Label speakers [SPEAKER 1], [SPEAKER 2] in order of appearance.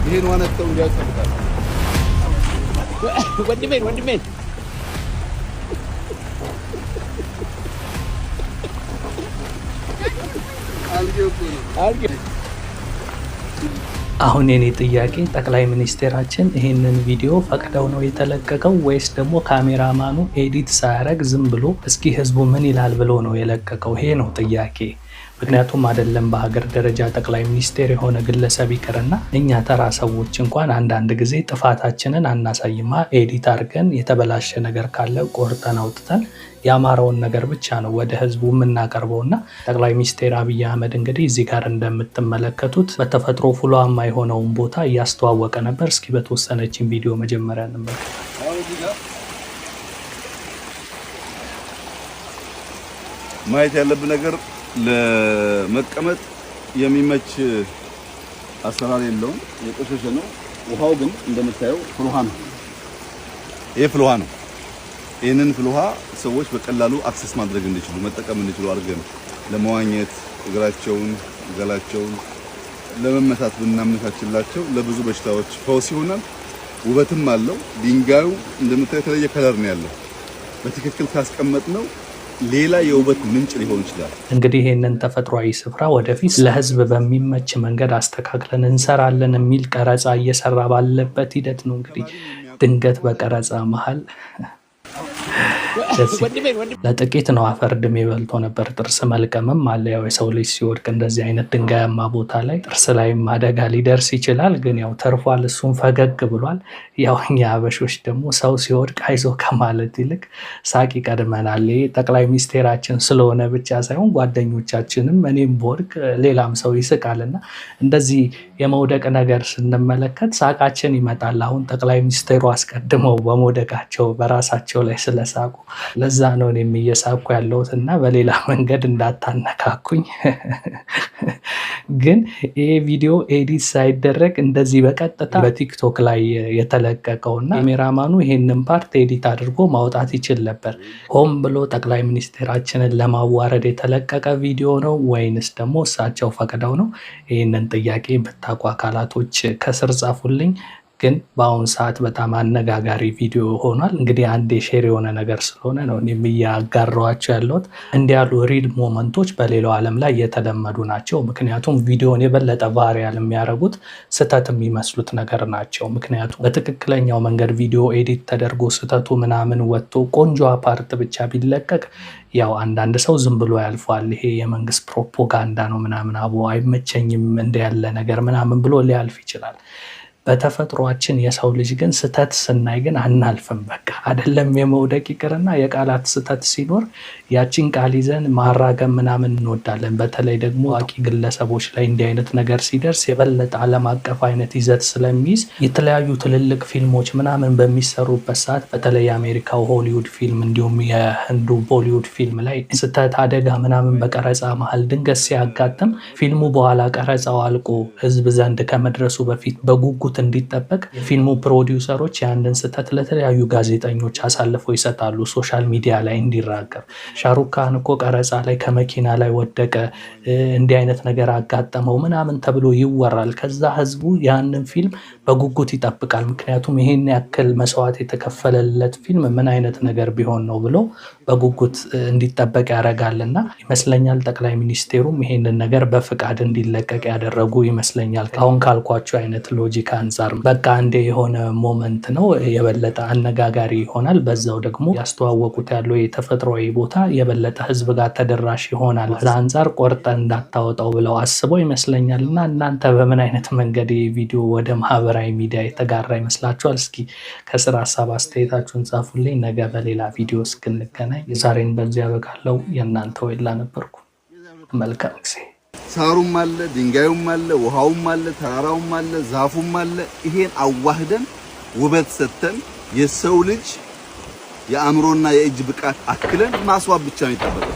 [SPEAKER 1] ይሄን ውሃ ነክተው እንዲያዩ እፈልጋለሁ።
[SPEAKER 2] ወንድሜን ወንድሜን።
[SPEAKER 1] አልጌው እኮ ነው።
[SPEAKER 2] አልጌ።
[SPEAKER 3] አሁን የኔ ጥያቄ ጠቅላይ ሚኒስቴራችን ይህንን ቪዲዮ ፈቅደው ነው የተለቀቀው ወይስ ደግሞ ካሜራማኑ edit ሳያረግ ዝም ብሎ እስኪ ህዝቡ ምን ይላል ብሎ ነው የለቀቀው? ይሄ ነው ጥያቄ። ምክንያቱም አይደለም በሀገር ደረጃ ጠቅላይ ሚኒስቴር የሆነ ግለሰብ ይቅርና እኛ ተራ ሰዎች እንኳን አንዳንድ ጊዜ ጥፋታችንን አናሳይማ። Edit አድርገን የተበላሸ ነገር ካለ ቆርጠን አውጥተን ያማረውን ነገር ብቻ ነው ወደ ህዝቡ የምናቀርበው። እና ጠቅላይ ሚኒስቴር አብይ አህመድ እንግዲህ እዚህ ጋር እንደምትመለከቱት በተፈጥሮ ፍሏማ የሆነውን ቦታ እያስተዋወቀ ነበር። እስኪ በተወሰነችን ቪዲዮ መጀመሪያ እንመልከት።
[SPEAKER 1] አሁን እዚህ ጋር ማየት ያለብን ነገር ለመቀመጥ የሚመች አሰራር የለውም። የቆሸሸ ነው። ውሃው ግን እንደምታየው ፍል ውሃ ነው። ይሄ ፍል ውሃ ነው። ይህንን ፍል ውሃ ሰዎች በቀላሉ access ማድረግ እንዲችሉ፣ መጠቀም እንዲችሉ አድርገን ለመዋኘት፣ እግራቸውን ገላቸውን ለመመታት ብናመቻችላቸው ለብዙ በሽታዎች ፈውስ ይሆናል። ውበትም አለው። ድንጋዩ እንደምታየው የተለየ color ነው ያለው። በትክክል ካስቀመጥነው ሌላ የውበት ምንጭ ሊሆን ይችላል።
[SPEAKER 3] እንግዲህ ይህንን ተፈጥሯዊ ስፍራ ወደፊት ለህዝብ በሚመች መንገድ አስተካክለን እንሰራለን የሚል ቀረጻ እየሰራ ባለበት ሂደት ነው እንግዲህ ድንገት በቀረጻ መሀል
[SPEAKER 2] ወንድሜን ወንድሜን።
[SPEAKER 3] ለጥቂት ነው አፈር ድሜ በልቶ ነበር። ጥርስ መልቀምም አለ። ያው የሰው ልጅ ሲወድቅ እንደዚህ አይነት ድንጋያማ ቦታ ላይ ጥርስ ላይም አደጋ ሊደርስ ይችላል። ግን ያው ተርፏል። እሱም ፈገግ ብሏል። ያው እኛ አበሾች ደግሞ ሰው ሲወድቅ አይዞ ከማለት ይልቅ ሳቅ ይቀድመናል። ይሄ ጠቅላይ ሚኒስቴራችን ስለሆነ ብቻ ሳይሆን ጓደኞቻችንም፣ እኔም ብወድቅ ሌላም ሰው ይስቃል እና እንደዚህ የመውደቅ ነገር ስንመለከት ሳቃችን ይመጣል። አሁን ጠቅላይ ሚኒስቴሩ አስቀድመው በመውደቃቸው በራሳቸው ላይ ስለሳቁ ለዛ ነው እኔም እየሳቅኩ ያለሁት እና በሌላ መንገድ እንዳታነካኩኝ። ግን ይሄ ቪዲዮ edit ሳይደረግ እንደዚህ በቀጥታ በቲክቶክ ላይ የተለቀቀው እና ካሜራማኑ ይሄንን part edit አድርጎ ማውጣት ይችል ነበር። ሆን ብሎ ጠቅላይ ሚኒስቴራችንን ለማዋረድ የተለቀቀ ቪዲዮ ነው ወይንስ ደግሞ እሳቸው ፈቅደው ነው? ይህንን ጥያቄ ብታውቁ አካላቶች ከስር ጻፉልኝ። ግን በአሁን ሰዓት በጣም አነጋጋሪ ቪዲዮ ሆኗል። እንግዲህ አንዴ share የሆነ ነገር ስለሆነ ነው እኔም እያጋራኋቸው ያለሁት። እንዲህ ያሉ real moment ኦች በሌላው ዓለም ላይ የተለመዱ ናቸው። ምክንያቱም ቪዲዮን የበለጠ viral የሚያደርጉት ስህተት የሚመስሉት ነገር ናቸው። ምክንያቱም በትክክለኛው መንገድ ቪዲዮ edit ተደርጎ ስህተቱ ምናምን ወጥቶ ቆንጆ part ብቻ ቢለቀቅ ያው አንዳንድ ሰው ዝም ብሎ ያልፈዋል። ይሄ የመንግስት ፕሮፓጋንዳ ነው ምናምን፣ አቦ አይመቸኝም እንደ ያለ ነገር ምናምን ብሎ ሊያልፍ ይችላል። በተፈጥሯችን የሰው ልጅ ግን ስህተት ስናይ ግን አናልፍም። በቃ አይደለም የመውደቅ ይቅርና የቃላት ስህተት ሲኖር ያቺን ቃል ይዘን ማራገም ምናምን እንወዳለን። በተለይ ደግሞ አዋቂ ግለሰቦች ላይ እንዲህ አይነት ነገር ሲደርስ የበለጠ ዓለም አቀፍ አይነት ይዘት ስለሚይዝ የተለያዩ ትልልቅ ፊልሞች ምናምን በሚሰሩበት ሰዓት፣ በተለይ የአሜሪካው ሆሊውድ ፊልም እንዲሁም የህንዱ ቦሊውድ ፊልም ላይ ስህተት፣ አደጋ ምናምን በቀረጻ መሀል ድንገት ሲያጋጥም ፊልሙ በኋላ ቀረጻው አልቆ ህዝብ ዘንድ ከመድረሱ በፊት በጉጉት እንዲጠበቅ የፊልሙ ፕሮዲውሰሮች የአንድን ስህተት ለተለያዩ ጋዜጠኞች አሳልፈው ይሰጣሉ፣ social media ላይ እንዲራገብ። ሻሩክ ካን እኮ ቀረጻ ላይ ከመኪና ላይ ወደቀ፣ እንዲህ አይነት ነገር አጋጠመው ምናምን ተብሎ ይወራል። ከዛ ህዝቡ ያንን ፊልም በጉጉት ይጠብቃል። ምክንያቱም ይሄን ያክል መስዋዕት የተከፈለለት ፊልም ምን አይነት ነገር ቢሆን ነው ብሎ በጉጉት እንዲጠበቅ ያደርጋል። እና ይመስለኛል ጠቅላይ ሚኒስቴሩም ይሄንን ነገር በፍቃድ እንዲለቀቅ ያደረጉ ይመስለኛል። አሁን ካልኳቸው አይነት logic አንጻር በቃ አንዴ የሆነ moment ነው፣ የበለጠ አነጋጋሪ ይሆናል። በዛው ደግሞ ያስተዋወቁት ያለው የተፈጥሯዊ ቦታ የበለጠ ህዝብ ጋር ተደራሽ ይሆናል። ከዛ አንጻር ቆርጠን እንዳታወጣው ብለው አስበው ይመስለኛል። እና እናንተ በምን አይነት መንገድ ይህ ቪዲዮ ወደ ማህበራዊ ሚዲያ የተጋራ ይመስላችኋል? እስኪ ከስር ሀሳብ አስተያየታችሁን ጻፉልኝ። ነገ በሌላ ቪዲዮ እስክንገናኝ የዛሬን በዚህ ያበቃለው። የእናንተ ወይላ ነበርኩ። መልካም ጊዜ።
[SPEAKER 1] ሳሩም አለ፣ ድንጋዩም አለ፣ ውሃውም አለ፣ ተራራውም አለ፣ ዛፉም አለ። ይሄን አዋህደን ውበት ሰጥተን የሰው ልጅ የአእምሮና የእጅ ብቃት አክለን ማስዋብ ብቻ ነው የሚጠበቀው።